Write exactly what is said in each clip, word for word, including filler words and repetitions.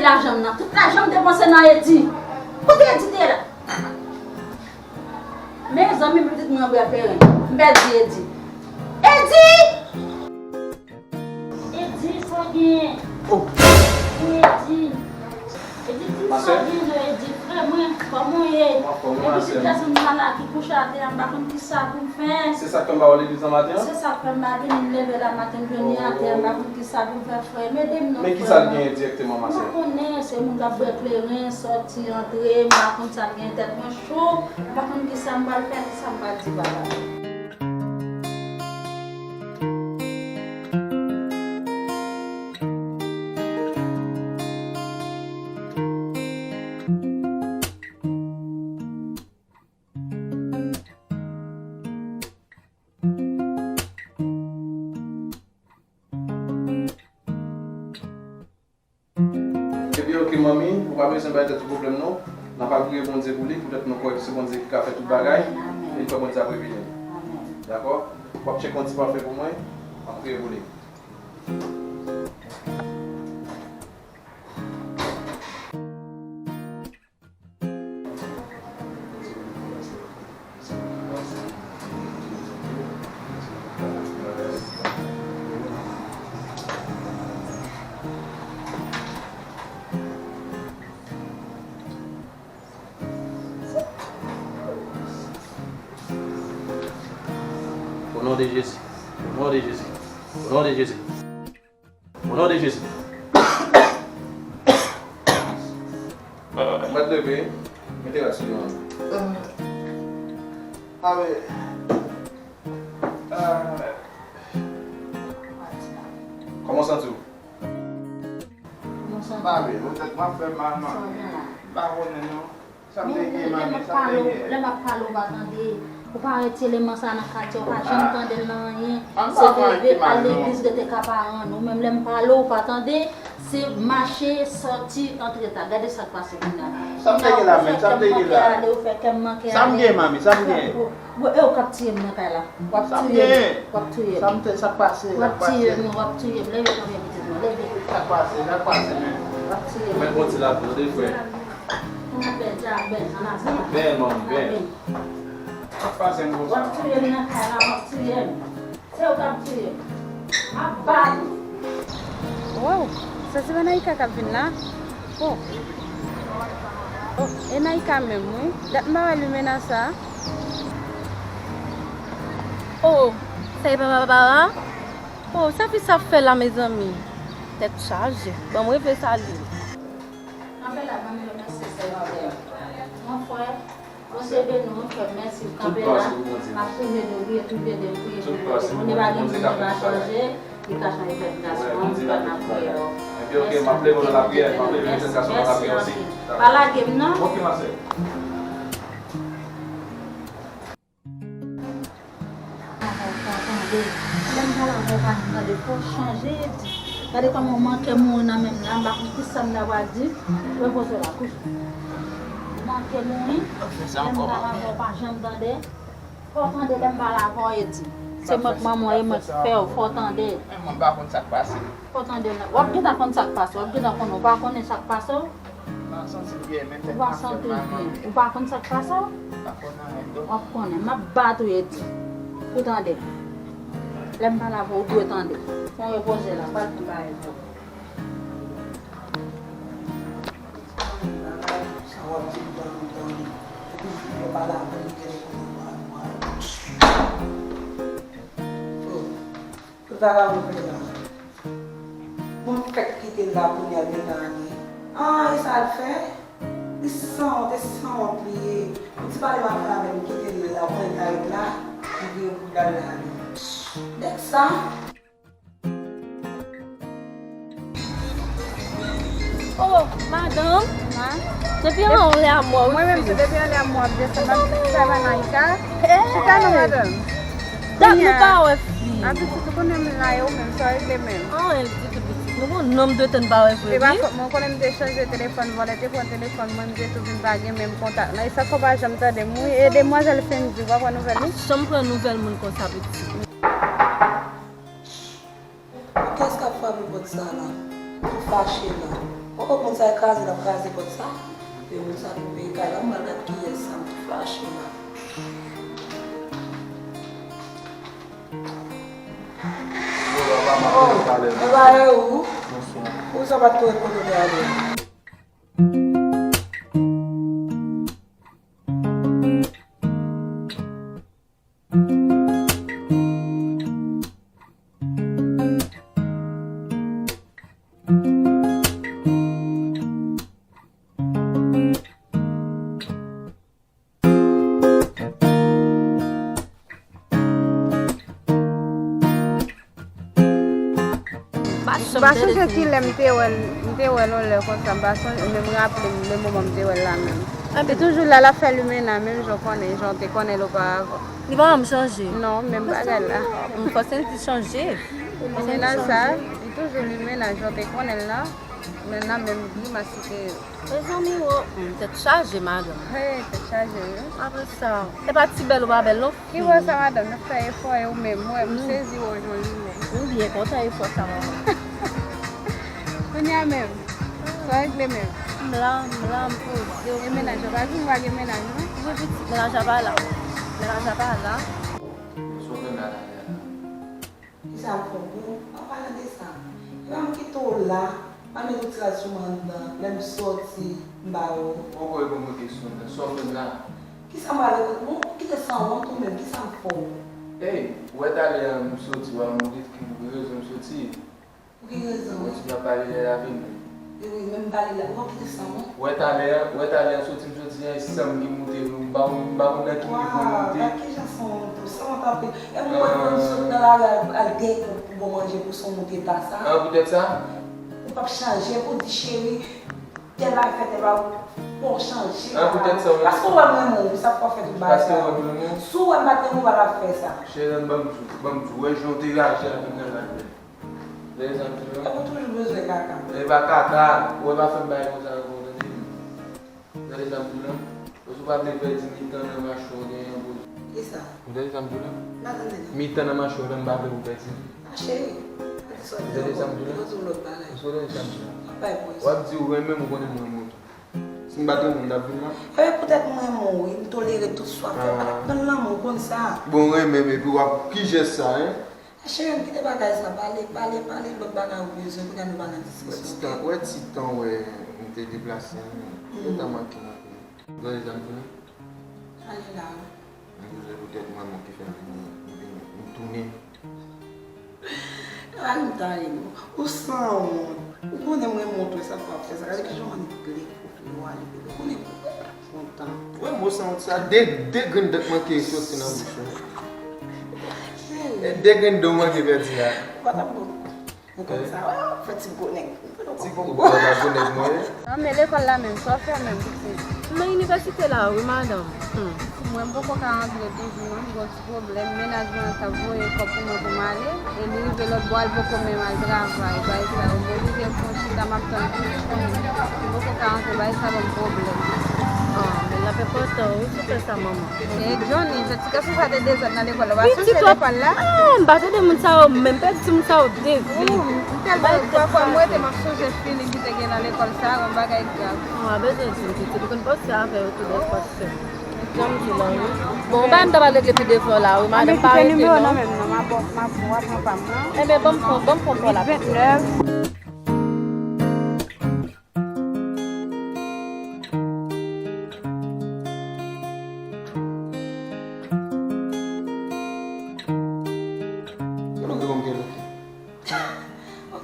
Lajan m nan, tout lajan m depanse nan Edi. Kote Edi te ye la? Mezanmi, pitit mwen bwè kleren. M pèdi Edi. Edi! Edi, sa w genyen? Oh. Edi. Edi, di m sa w genyen, Edi, frè mwen, kòman w ye? Mwen anfòm wi, ma sè. Edi, ti gason m nan la ki kouche atè a, m pa konn kisa pou m fè. Se sa k fè m pa w legliz nan maten an? Se sa k fè m pa vini, m leve la maten, m jwenn li atè a, m pa konn kisa pou m fè, frè m. Ede m non, frè m. Men kisa l genyen dirèkteman, ma sè? M pa konnen, se moun k ap bwè kleren, sòti, antre, m pa konn sa l genyen, tèt mwen cho, m pa konn kisa m pral fè, kisa m pral di papa. Ebyen, oke, manmi, ou pa bezwen bay tèt ou pwoblèm, non. N ap apriye Bondye pou li, poutèt nou kwè se Bondye ki ka fè tout bagay, e n kwè Bondye ap revini. Dakò? W ap tcheke yon ti pafen pou mwen, m ap priye pou li. O non de Jezi. O non de Jezi. O non de Jezi. O non de Jezi. Mwen leve, mete rad sou yo an. Amen. Kòman w santi w? Mwen santi m pa byen, non, tèt mwen ap fè m mal, man. M pa konnen, non. Sa m te gen, manmi, sa m te gen. Lè m ap pale w pa tande. Ou pa retire eleman sa nan katye, ou pa janm tande l nan anyen. Se leve, al legliz, rete ka paran nou. Menm lè m pale w pa tande, se mache, sòti, antre ta. Gade sa k pase kounye a. Sa m te gen la, menm, sa m te gen la. Ou fè kè m manke ale, ou fè kè m manke ale. Sa m gen, manmi, sa m gen. Bon, e ou k ap tiye m nan kay la. W ap tiye m. W ap tiye m. Sa m te, sa k pase, sa k pase. W ap tiye m, w ap tiye m. Leve kanpe pitit mwen, leve. Sa k pase, sa k pase, men. W ap tiye m. Mèt bò ti lakou, tande, frè. Mwen bèl, dja bèl, nan lakou. Bèl, manmi, bèl. Sa k pase m konsa? W ap tiye m nan kay la, w ap tiye m. Se ou k ap tiye m. M ap bat ou. Waw, se Naïka k ap vin la. Oh. Oh, e Naïka menm, wi. Dat m pa wè limena sa. Oh, sa e papa Barbara? Oh, sa fi sa ap fè la, mezanmi? Tèt chaje. Ban m reve salye l. Kanpe la, ban m remèsye sè Mabèl. Mon frè, Bondye beni w, frè m, mèsi w kanpe la. M ap priye de w, priye tou de w, priye tou de w. Bondye pa gen moun li pa chanje, li ka chanje tèt gason an, m pa nan priyè w. Mèsi anpil, Bondye beni w, mèsi anpil. Pa lage m non. Avè w fò tande. Lè m pale avè w pa janm tande, fò w chanje di. Gade kòman w manke mouri nan men m la, m pa konn kisa m ta pral di. Repoze w la, kouche. Ou manke mouri. Lè m pale avè w pa janm tande. Fò w tande lè m pale avè w, Edi. Se mwen k manman w, e mwen k fè w, fò w tande. Men mwen pa konn sa k pase. Fò w tande, w ap gentan konn sa k pase w, w ap gentan konnen, w pa konnen sa k pase w. M pa santi m byen, men tèt mwen ap fè m mal, manmi. Ou pa santi w byen, ou pa konn sa k pase w? M pa konn anyen, non. W ap konnen, m ap bat ou, Edi. Ou tande? Lè m pale avè w, ou dwe tande. Fò w repoze la, pral fè bagay pou ou. Sa w ap di m tan lontan wi. Epi, yo pale avè m, gen kote mwen, mwen. Oh. Yo ta ka ouvri la. Mwen fèk kite l la kounye a, gen tan ane. Ah, e sa l fè? Li sanwont, e sanwont li ye. Ou ti pale m ap fè avè m, kite l la, ou konnen l ta ret la, li vire bouda l ale. Nèg sa. Oh, madanm. Depi anlè a mwa, wi. Mwen menm tou, depi anlè a mwa, m desann, m ap di sa ba Naïka. Chita non, madanm. Dat nou pa wè fi. A pitit, ou konnen m la, e ou menm, sa w regle menm? Anyen ditou, pitit. Nou gon nonm de tan n pa wè vre, wi. E pa fòt mwen, ou konnen m te chanje telefòn, vòlè te pran telefòn mwen, m te tou vin pa gen menm kontak la. E sa k fè w pa janm tande m, wi. E demwazèl Fendi, ou pa pran nouvèl li? Janm pran nouvèl moun konsa, pitit. Kiyès k ap frape pòt sa la? Ki fache la? Poko moun sa kraze, l ap kraze pòt sa. Epi moun sa touve kay la, m pral gad kiyès sa, m tou fache la. Oh, mwen ba e ou. Ou sa pa t tou kote w te ale. M pa sonje ki lè m te wè l, m te wè l yon lè konsa, m pa sonje, men m raple m le moman m te wè l la menm. Li toujou la, l ap fè limena, menm jan w konnen, jan w te konnen l oparavan. Li pa janm chanje. Non, menm bagay la. M fòse l di chanje. Limena sa, li toujou limena, jan w te konnen l la, men la menm grimas li te. Mezanmi, wo, hmm, tèt chaje, madanm. Hey, tèt chaje, wi. Apre sa, e pa ti bèl ou pa bèl, non. Ki wè sa, madanm? N ap fè efò, e ou menm, mwen, m sezi wè w jan w limè. M byen kontan efò sa, manman. Kounye a menm, sa regle menm. M la, m la, m poze. E mennaj ou pa vin, ou pa gen mennaj, non? Mwen pitit, mennaj la pa la. Mennaj la pa la. Sou mennaj la. Kisa m fè w? Bon, an palan de sa, epa m kite w la, m al met yon ti rad sou mwen anndan, lè m sòti, m ba ou. Ou poko reponn mwen kesyon an, sa w fè m la? Kisa m pral reponn? Bon, ou kite sanwont ou menm, kisa m fè w? Ey, ou wè talè a m soti, w a m di ki rezon m soti. Pou ki rezon? Ou konn ti jan pale lè l avè m. Wi, wi, men m pale la, ou pa kite sanwont. Ou wè talè a, ou wè talè a soti m soti a, e san m ki moute, m pa konn, m pa konn nan ki nivo m moute. Waw, gad kijan sanwont ou, sanwont anpil. E mwen menm, m sot nan lari al, al dèyè kont pou bon manje, pou son moute pa sa. An, poutèt sa? Ou p ap chanje, pou di cheri, tèl bagay fè tèl bagay, ou p ap chanje. An, poutèt sa, wi. Paske w wè m renmen w, wi, sa fè w fè tout bagay sa. Paske w wè m renmen w. Si w wè m pa t renmen w, w pa t ap fè sa. Cheri, ban m di w, ban m di w, wè jan w te reyaji avè m nan lari a. Tande sa m di w la? Epi w toujou bezwen kaka. E pa kaka, ou pa fè m bagay konsa ankò, tande. Tande sa m di w la? Paske ou pa vle pèdi mitan nan mache w genyen pou. Kisa? Ou tande sa m di w la? M pa tande non. Mitan nan mache w la, m pa vle pou pèdi. A cheri, pa di sa w di ankò. Ou tande sa m di w la? Ou di yon lòt bagay. Paske ou tande sa m di w la? Mwen pa pran sa. W ap di ou renmen m, ou konnen m renmen w tou. Si m pa t renmen w, m t ap vin la? Epi poutèt m renmen w, wi, m tolere tout sa w ap fè. M pa t ap pran lanmou, ou konn sa. Bon, renmen m, epi w ap, ki jès sa, en? Cheri, ann kite bagay sa, pale, pale, pale lòt bagay ou bezwen, kounye a nou pa nan diskisyon, oke? Wè ti tan, wè ti tan, wè m te deplase, an, gentan manke m anpil. Ou tande sa m di w la? Ale la, wi. M bezwen poutèt mwen, mwen ki fè m vini, m vini, m tounen. Mari m ta ye non. Ou sanwont. Ou konnen m renmen w tou, sa k w ap fè sa. Gade kijan w annik plen pwofil ou ale, bebe. Ou konnen m kontan. Wè mo sanwont sa, de, de grenn dan k manke soti nan bouch ou. E de grenn dan w manke pèdi a. Ou pa t ap bon. Ou konn sa, wè, w ap fè ti gwo nèg. Ti gwo nèg mwen ye. An, men lekòl la menm, sa w fè menm, pitit? Nan inivèsite la, wi, madanm. Hmm. Mwen, m poko ka antre toujou, non. M gon ti pwoblèm, mennaj mwen an t ap voye kòb pou mwen pou m ale, e li rive lòt bò a, l poko menm al travay, bagay sa yo, m oblije pran chita, m ap tann pou li tounen. M poko ka antre, bagay sa ban m pwoblèm. Ah, men l ap enpòtan, wi, si w fè sa, manman. E Johnny, jodi gason sa te dezòd nan lekòl la, w pa sonje lekòl la? Ah, m pa tande moun sa yo, menm pèdi moun sa yo de vi. Ou, m tèlman, pafwa m rete, m ap sonje feeling ki te gen nan lekòl sa, yon bagay grav. Ou pa bezwen di m, pitit, ou konn pase avè yo tou dèfwa, sè. Jan m di la, wi. Bon, ou pa m ta pral regle pi devan la, wi, madanm, pa rete non. Anben, kite nimewo w nan men m nan, m ap, m ap, w ap pran pa m nan. Enben, ban m pran, ban m pran pa w la. Vennèf.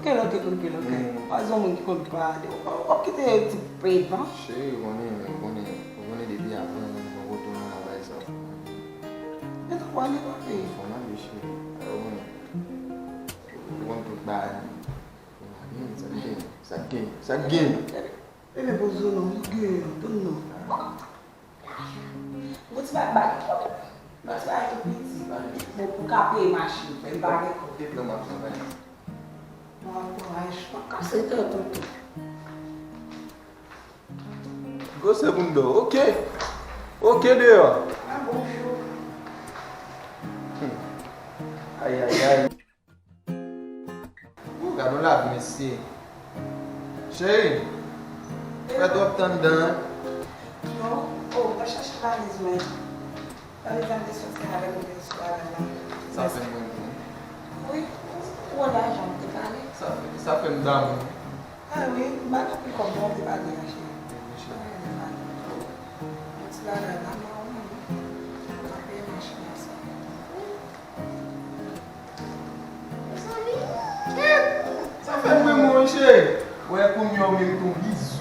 Oke, oke, oke, oke. Mm. Pa yon moun ki konn pale. W ap kite ti pevan. Cheri, ou konnen, ou konnen, ou konnen depi avan, mwen retounen nan bagay sa. Men tankou ane pase. Fò n ale, cheri. Ou konnen. Ou konn tout bagay. Sa k gen, sa k gen, sa k gen. Bebe, poze w non, m gen, tann non. Bon, ti bagay, bagay tou piti. Bon, pou ka peye machin, frè, m pa gen kòb. Depi lè m ap travay. Bon, ankouraj, pa kase kè tonton. Gwosè bounda w, oke. Oke, deyò. Ah, bonjou. Hmm. Ayayay. Ou gade yon lavi, mesye. Cheri, Sa twòp tan anndan an. Non, oh, mwen chache valiz mwen. Valiz la m te soti avè l, m te sou bagay la. Sa fè mwen tou. Wi, ou wè lajan m te pale. Sa fè, sa fè m damou. Ah wi, m pa t anpil kòb non, m te pale a cheri. Yon ti bagay la, mwen wi. M ka peye machin nan sa. Mezanmi, kèt! Sa fè m ri monchè. Wè kounye a w merite yon bizou.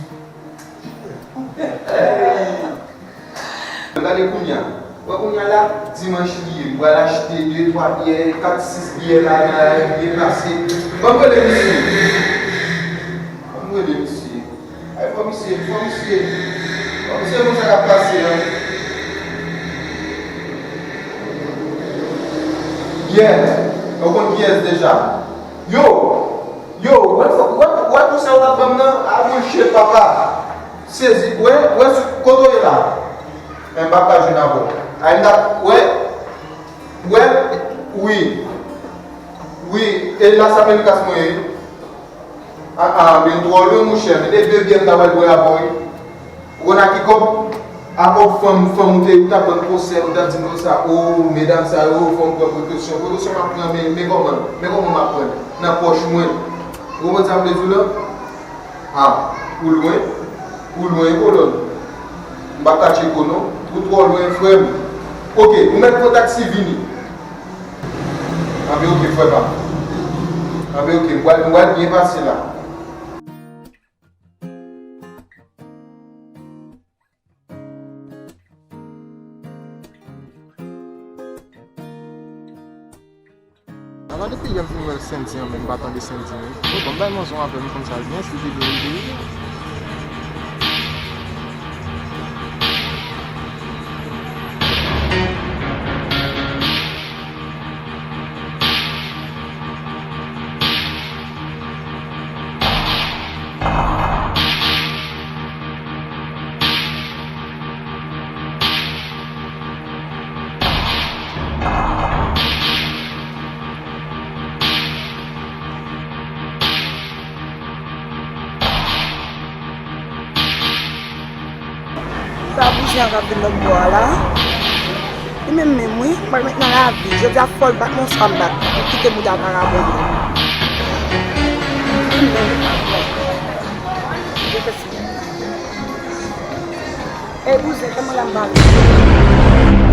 Gade kounye a. Wè kounye a la, dimanch li ye. M pral achte de, twa byè, kat, sis byè la, la, byen pase. Ban m rele misye. Ban m rele misye. Ay, fò misye, fò misye, fò misye konn sa k ap pase an. Yeah, ou konn kiyès deja. Yo, yo, wè, wè, wè konsèy w t ap ban m nan, a bullshit, papa. Sezi, wè, wè, kote w ye la? Men m p ap ka jwenn avè w. Ay, m t ap, wè, wè, wi. Wi, e Las Américas mwen ye. Ah, ah, men twò lwen, monchè. Men de de byè m ta pral bwè avè w, wi. Ou konn a ki kòb? A kòb fanm, fanm ou te, ou t ap ban konsèy, ou t ap di m konsa, o, medam sa yo, fò m pran prekosyon. Prekosyon m ap pran, men, men kòman, men kòman m ap pran? Nan pòch mwen. Ou konprann sa m vle di w la? Ah, ou lwen, ou lwen, kolòn. M p ap ka tcheke w non. Ou twò lwen, frè m. Oke, ou mèt pran taksi vini. Anben oke, frè pa m. Anben oke, m pral, m pral byen pase la. Ala depi yè m fin wè Sendy an, men m pa tande Sendy menm. Bon, ban m bay manzè yon apèl, m konn sa l gen, si li vle, li vle. Sa bouzen an k ap vin lòt bò a la. Li menm menm wi, m pral met nan lavi. Jodi a fò l bat mwen, oswa m bat li. Li kite mouda vagabon yo. Li menm menm. Ey bouzen, kòman la m pale?